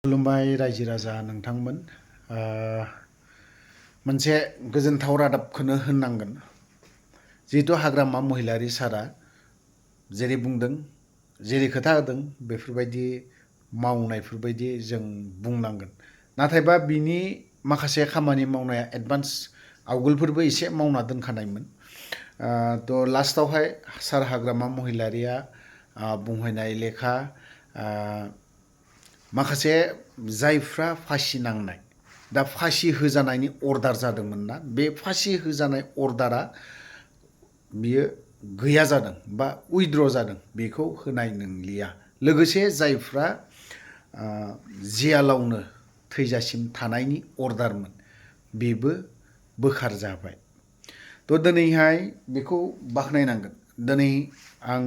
खुलुमबाय रायजो राजा नोंथांमोन मोनसे गोजोनथाव रादाबखौनो होननांगोन जिहेतु हाग्रामा महिलारी सारा जेरै बुंदों जेरै खोथा होदों बेफोरबायदि मावनायफोरबायदि जों बुंनांगोन नाथायबा बिनि माखासे खामानि मावनाया एडभान्स आवगोलफोरबो एसे मावना दोनखानायमोन तो लास्टावहाय सार हाग्रामा महिलारीया बुंहैनाय लेखा माखासे जायफ्रा फासि नांनाय दा फासि होजानायनि अर्डार जादोंमोन ना बे फासि होजानाय अर्डारा बियो गैया जादों बा उइथड्र जादों बेखौ होनाय नंलिया लोगोसे जायफ्रा जेलावनो थैजासिम थानायनि अर्डारमोन बेबो बोखार जाबाय तो दिनैहाय बेखौ बाखनायनांगोन दिनै आं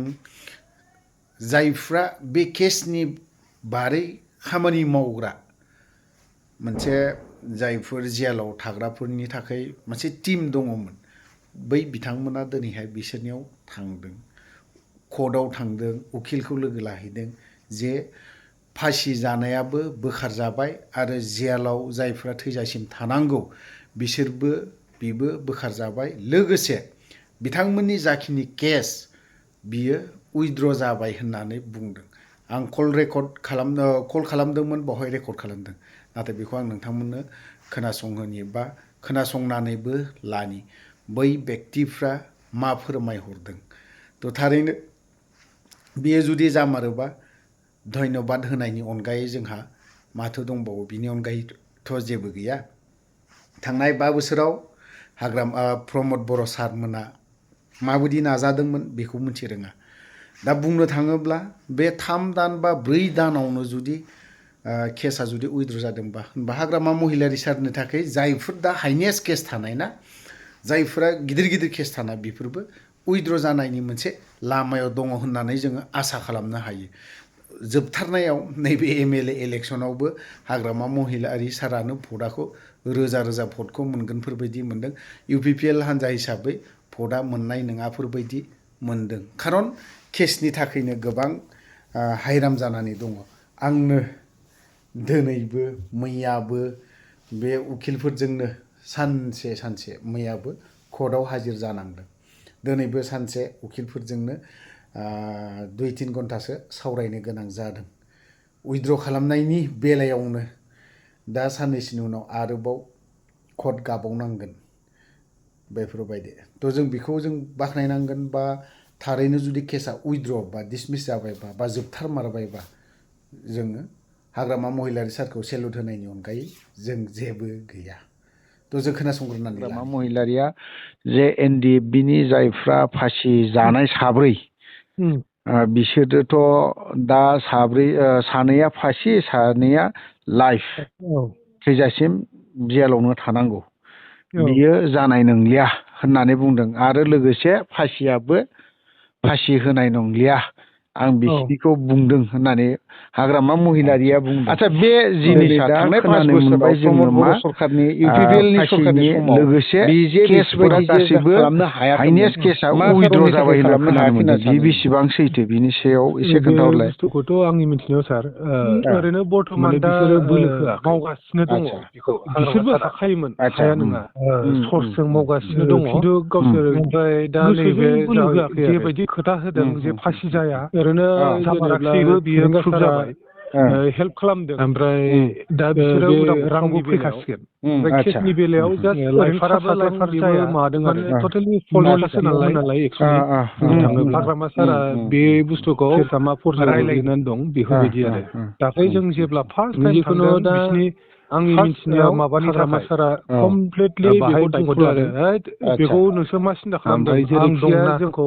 जायफ्रा बे केसनि बारै खामानि मावग्रा मोनसे जायफोर जेलाव थाग्राफोरनि थाखाय मोनसे टीम दङमोन बै बिथांमोना दिनैहाय बिसोरनियाव थांदों कर्टआव थांदों उकिलखौ लोगो लाहैदों जे फासि जानायाबो बोखार जाबाय आरो जेलाव जायफ्रा थैजासिम थानांगौ बिसोरबो बेबो बोखार जाबाय लोगोसे बिथांमोननि जाखिनि केस बियो उइथड्र जाबाय होननानै बुंदों आं कल खालामदोंमोन बावहाय रेकर्ड खालामदों नाथाय बेखौ आं नोंथांमोननो खोनासंहोनि बा खोनासंनानैबो लानि बै व्यक्तिफ्रा मा फोरमायहरदों तो थारैनो बियो जुदि जामारोबा धन्यबाद होनायनि अनगायै जोंहा माथो दंबावो बिनि अनगायैथ' जेबो गैया थांनाय 5 बोसोराव हाग्रामा प्रमद बर' सारमोना माबायदि नाजादोंमोन बेखौ मिथि रोङा दा बुंनो थाङोब्ला बे 3 दान बा 4 दानावनो जुदि केसा जुदि उइथड्र जादोंबा होनबा हाग्रामा महिलारी सारनि थाखाय जायफोर दा हाइनेस्ट केस थानाय ना जायफोरा गिदिर गिदिर केस थानाय बेफोरबो उइथड्र जानायनि मोनसे लामायाव दङ होननानै जोङो आसा खालामनो हायो जोबथारनायाव नैबे एमएलए इलेक्शनावबो हाग्रामा महिलारी सारानो भटखौ रोजा रोजा भटखौ मोनगोनफोरबायदि मोनदों इउपिपिएल हान्जा हिसाबै भटआ मोननाय नङाफोरबायदि मोनदों खारन केसनि थाखायनो गोबां हायराम जानानै दङ आंनो दिनैबो मैयाबो बे उकिलफोरजोंनो सानसे मैयाबो कर्टआव हाजिर जानांदों दिनैबो सानसे उकिलफोरजोंनो 2-3 घन्टासो सावरायनो गोनां जादों उइथड्र खालामनायनि बेलायावनो दा साननैसोनि उनाव आरोबाव कर्ट गाबावनांगोन बेफोरबायदि तो जों बेखौ जों बाखनायनांगोन बा थारैनो जुदि केसा उइथड्र बा डिसमिस जाबायबा बा जोबथारमारबायबा जोङो हाग्रामा महिलारी सारखौ सेलुट होनायनि अनगायै जों जेबो गैया तो जों खोनासंग्रोनानै हाग्रामा महिलारीया जे एनडिएफबिनि जायफ्रा फासि जानाय 7 बिसोरथ' दा 3 फासि 2 लाइफ थैजासिम जेलावनो थानांगौ बियो जानाय नंलिया होननानै बुंदों आरो लोगोसे फासि होनाय नंलिया आं बिसिनिखौ बुंदों होननानै हाग्रामा महिलारीया बुंदों आচ্ছা बे जिनिसा थांनाय 5 बोसोराव जोङो मा सरखारनि इउपिपिएलनि सरखारनि लोगोसे केसफोरा गासिबो हाइनेस्ट केसआ उइथड्र जाबाय होनना खोनानो मोनदों बे बेसेबां सैथो बिनि सायाव एसे खोन्थाहरलाय बुस्थुखौथ' आंनि मिथिनायाव सार ओरैनो बर्तमान दा मावगासिनो दङ बेखौ बिसोरबो हाखायोमोन हाया नङा सर्सजों मावगासिनो दङ खिन्थु गावसोर ओमफ्राय दा नैबे जेबायदि खोथा होदों जे फासि जाया ओरैनो जामाराखैबो बियो प्रुभ जाबाय हेल्प खालामदों ओमफ्राय दा बिसोरो रांबो फैखासिगोन ओमफ्राय केसनि बेलायाव जास्ट लाइफाराबो लाइफार जाया मादों आरो टटेलि फल्ससो नालाय एक्चुअलि हाग्रामा सारा बे बुस्थुखौ रायलायनानै दं बेफोरबायदि आरो दाख्लै जों जेब्ला फार्स्ट टाइम जिखुनु दा आंनि मिथिनायाव माबानि हाग्रामा सारा कमप्लिटलि बेखौ बुंहरदों आरो बेखौ नोंसोर मा सिन्था खालामदों आं दंना जोंखौ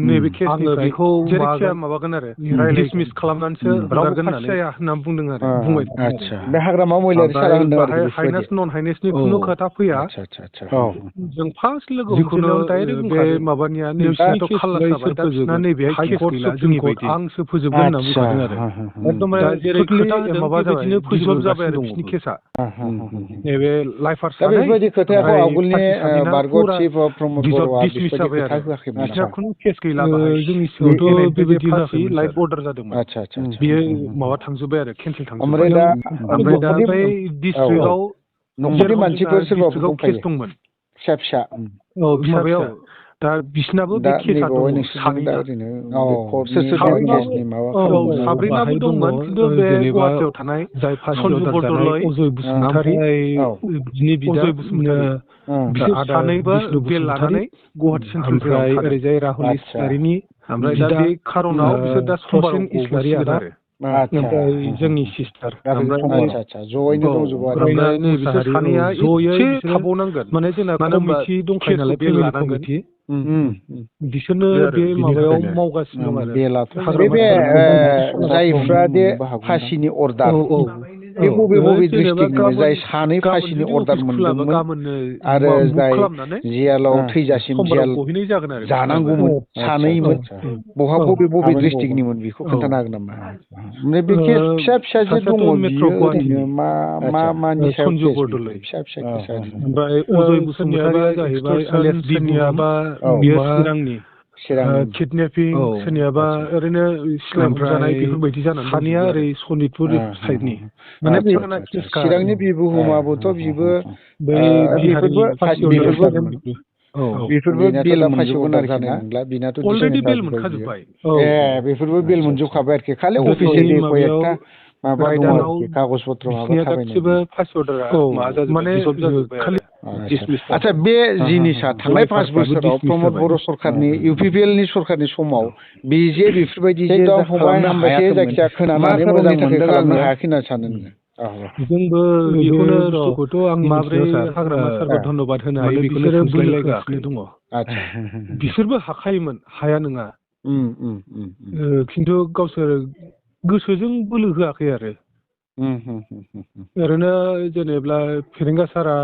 नैबे केसनिफ्राय जेरैखिया माबागोन आरो डिसमिस खालामनानैसो रावबो फासि जाया होननानै बुंदों आरो बुंबाय आচ্ছা बे हाग्रामा महिलारी सारा होनदों आरो हाइनेस्ट नन हाइनेसनि खुनु खोथा फैया आदसा आदसा आदसा जों फार्स्ट लोगो हमजेननायाव डाइरेक्ट बुंखादों माबानिया नोंसिनाथ' खालास जाबाय दा बिसिना नैबेहाय हाइ कर्ट सुप्रिम कर्ट आंसो फोजोबगोन होनना बुंखादों आरो एकदमबारे जेरै खोथा होदों बेबायदिनो फोजोबजोब जाबाय आरो बिसिनि केसा नैबे लाइफार दा बेफोरबायदि खोथाखौ ओमफ्राय आवगोलनि फासि सानैना बारग' फुरा चिफ प्रमद बर'आ डिसमिस बेफोरबायदि जाबाय खोथा आरो होआखैमोन बिसिना नामा? खुनु केस गैला बाहाय जोंनि सिगाङावथ' बेबायदि होआखै लाइफ अर्डार जादोंमोन आदसा आदसा आदसा बियो माबा थांजोब्बाय आरो केन्सेल ओमफ्राय थांजोब्बाय दा ओमफ्राय दा बै डिस्ट्रिक्टआव न'खरनि मानसिफोर सोरबाफोर डिस्ट्रिक्टआव केस दंफायो दंमोन फिसा फिसा औ माबायाव दा बिसिनाबो बे दा केसा नैबावहाय दङ नोंसोरजों दा सानैना ओरैनो सोर केसनि माबा खालामदों साब्रैनाबो दंमोन खिन्थु बे गुवाहाटियाव थानाय जाय सन्जु बरदलै अजय बसुमतारी बिनि बिदा अजय बसुमतारी बिसोर सानैबो बेल लानानै गुवाहाटि सेन्ट्रेल जेलाव थादों ओरैजाय राहुल इस्लारिनि ओमफ्राय दा बे खार'नाव बिसोर दा समबाराव गबोसिगोन आरो ओमफ्राय जोंनि सिस्टार जयैनो दंजोबो आरो ओमफ्राय नै बिसोर सानैया जयै थाबावनांगोन माने जोंना कमिटि दंखायो नालाय फेमिलि कमिटि बिसोरनो बे माबायाव मावगासिनो दं आरो बे जायफ्रा दे फासिनि अर्डार बे बबे बबे डिस्ट्रिक्टनि जाय सानै फासिनि अर्डार मोनदोंमोन आरो जाय जेलाव थैजासिम जेल जानांगौमोन सानैमोन बहा बबे बबे डिस्ट्रिक्टनिमोन बेखौ खोन्थानो हागोन नामा? ओमफ्राय बे केस फिसा फिसा जे दङ बियो ओरैनो मा मानि सायाव केस फिसा फिसा केस ओमफ्राय अजय बसुमतारीया जाहैबाय आलियास बिनियाबा बियो चिरांनि किडनेपिं सोरनियाबा ओरैनो सिलाइ हमजानाय बेफोरबायदि जानानै सानैया ओरै सनितपुर साइडनि माने चिरांनि बिबुहुमाबोथ' बिबो बेफोरबो बेल मोनजोबगोन आरोखि ना बिनाथ' अलरेडि बेल मोनखाजोब्बाय बेफोरबो बेल मोनजोबखाबाय आरोखि खालि अफिसियेलि कयेकथा माबा दङ आरोखि कागज पत्र माबा थाबायनाय आदसा बे जिनिसा थांनाय 5 बोसोराव प्रमद बर' सरकारनि इउपिपिएलनि सरकारनि समाव बे जे बेफोरबायदि जे खालामनो हायाखैमोन जायखिया खोनानानै मोजां मोनदों खालामनो हायाखै होनना सानो नोङो? जोंबो बेखौनो बुस्थुखौथ' आं माब्रै हाग्रामा सारखौ धन्यबाद होनो हायो बेखौनो बुंलायलायगासिनो दङ बिसोरबो हाखायोमोन हाया नङा खिन्थु गावसोर गोसोजों बोलो होआखै आरो ओरैनो जेनेब्ला फेरेंगा सारा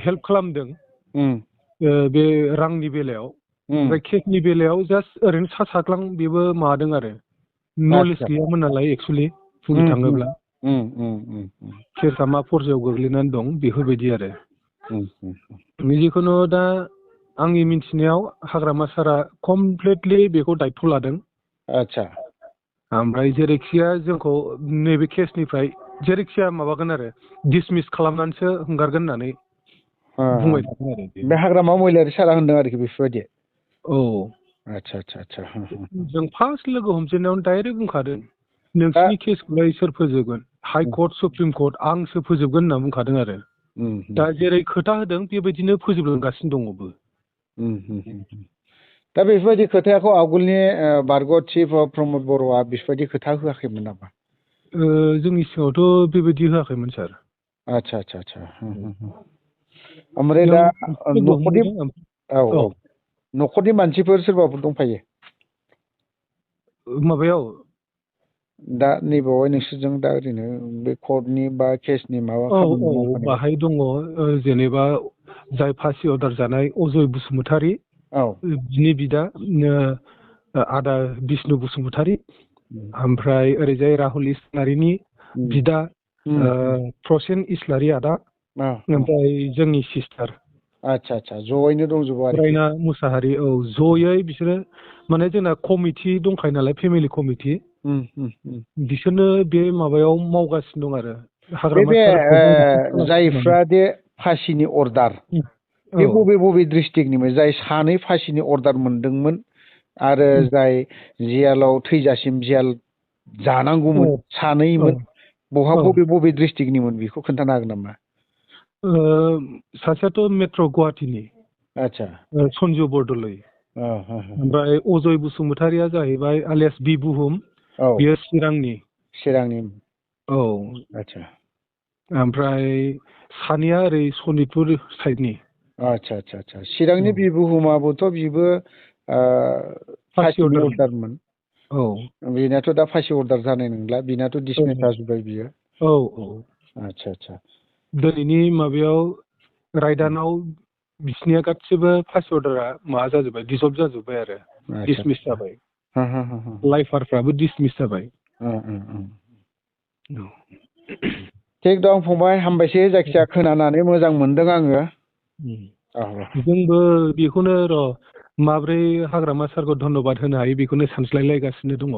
हेल्प खालामदों बे रांनि बेलायाव ओमफ्राय केसनि बेलायाव जास्ट ओरैनो सा साग्लां बेबो माबादों आरो नलेज गैयामोन नालाय एक्सुवेलि बुंनो थाङोब्ला केसआ मा पर्जायाव गोग्लैनानै दं बेफोरबायदि आरो जिखुनु दा आंनि मिन्थिनायाव हाग्रामा सारा कमप्लिटलि बेखौ दायथ' लादों आदसा ओमफ्राय जेरैखिया जोंखौ नैबे केसनिफ्राय जेरैखिया माबागोन आरो डिसमिस खालामनानैसो हंगारगोन होननानै बुंबाय थादों आरो बे हाग्रामा महिलारि सारा होनदों आरोखि बेफोरबायदि औ आदसा आदसा आदसा जों फार्स्ट लोगो हमजेननायावनो डाइरेक्ट बुंखादों नोंसिनि केसखौलाय सोर फोजोबगोन हाइ कर्ट सुप्रिम कर्ट आंसो फोजोबगोन होनना बुंखादों आरो दा जेरै खोथा होदों बेबायदिनो फोजोबलांगासिनो दङबो दा बेफोरबायदि खोथाखौ आवगोलनि बारग' चिफ प्रमद बर'आ बेफोरबायदि खोथा होआखैमोन नामा? जोंनि सिगाङावथ' बेबायदि होआखैमोन सार आदसा आदसा आदसा ओमफ्राय दा न'खरनि मानसिफोर सोरबाफोर दंफायो माबायाव दा नैबावहाय नोंसोरजों दा ओरैनो बे कर्टनि बा केसनि माबा बाहाय दङ जेनेबा जाय फासि अर्डार जानाय अजय बसुमतारी बिनि बिदा आदा बिष्णु बसुमतारी ओमफ्राय ओरैजाय राहुल इस्लारिनि बिदा प्रसेन इस्लारि आदा ओमफ्राय जोंनि सिस्टार आदसा आदसा जयैनो दंजोबो आरो रायना मुसाहारि जयै बिसोरो माने जोंना कमिटि दंखायो नालाय फेमिलि कमिटि बिसोरनो बे माबायाव मावगासिनो दं आरो बे जायफ्रा दे फासिनि अर्डार बे बबे बबे डिस्ट्रिक्टनिमोन जाय सानै फासिनि अर्डार मोनदोंमोन आरो जाय जेलाव थैजासिम जेल जानांगौमोन सानैमोन बहा बबे बबे डिस्ट्रिक्टनिमोन बेखौ खोन्थानो हागोन नामा? सासेयाथ' मेट्र' गुवाहाटिनि आदसा सन्जु बरदलै ओमफ्राय अजय बसुमतारीया जाहैबाय आलियास बि बुहुम बियो चिरांनि औ आदसा ओमफ्राय सानैया ओरै सनितपुर साइडनि आदसा आदसा आदसा चिरांनि बिबुहुमाबोथ' बिबो फासि अर्डारमोन बेनाथ' दा फासि अर्डार जानाय नंला बेनाथ' डिसमिस जाजोब्बाय बियो औ आदसा आदसा दिनैनि माबायाव रायदानाव बिसिनिया गासिबो फार्स्ट अर्डारा माबा जाजोब्बाय डिसल्भ जाजोब्बाय आरो डिसमिस जाबाय लाइफारफ्राबो डिसमिस जाबाय थिग दं फंबाय हामबायसै जायखिजाया खोनानानै मोजां मोनदों आङो जोंबो बेखौनो र' माब्रै हाग्रामा सारखौ धन्यबाद होनो हायो बेखौनो सानस्लायलायगासिनो दङ